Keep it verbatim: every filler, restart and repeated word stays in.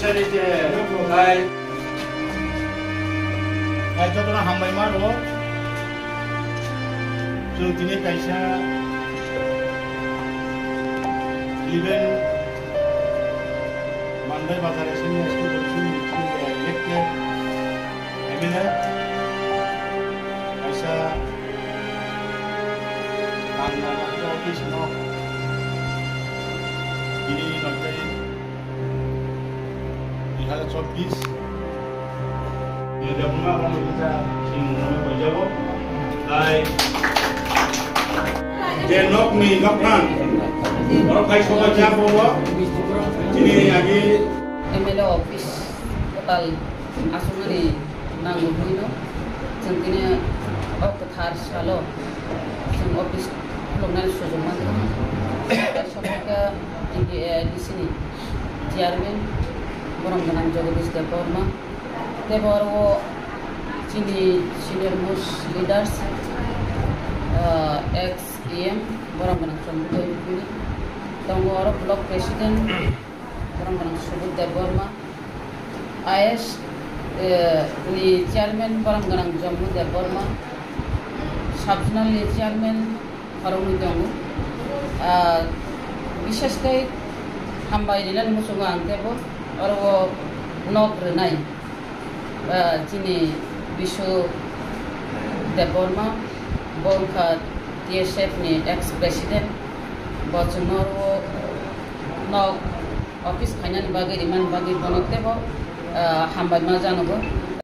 Hai. Hai, jotono hambai ma rwo. Chwng tini kaisa event Mandai Bazar S M E S T constituency elected M L A kaisa Nang nang office no. Ini nanti dua ribu dua puluh empat. Ini dia bunga apa kita sing mau kerja kok. Hai. Je nok ni nok nang. Orang kai sobat siapa kok? Ini lagi M L A office total asumani nango hino. Chwng tini o kwthar salo chwng office khuluknani sujuk mankha. Kaisa khe T D A D C ni chairman, borom gwnang Jagadish Debbarma. Tei bo aro chini senior most leaders, ah, ex E M, borom gwnang Chondro Debbarma. Tongo aro block president, borom gwnang Subodh Debbarma. I S, eh, ni chairman borom gwnang Jammu Debbarma, sub zonal ni chairman khoroknwi tongo. Ah, bishesh khe hambai rinani muchungo ang teibo oro o nok rwnai, ah, chini Bishu Debbarma, bo wngkha T S F ni ex president, bo chwngno oro o nok office khainani bagwi, rimani bagwi bono teibo, ah, hambai ma janogo.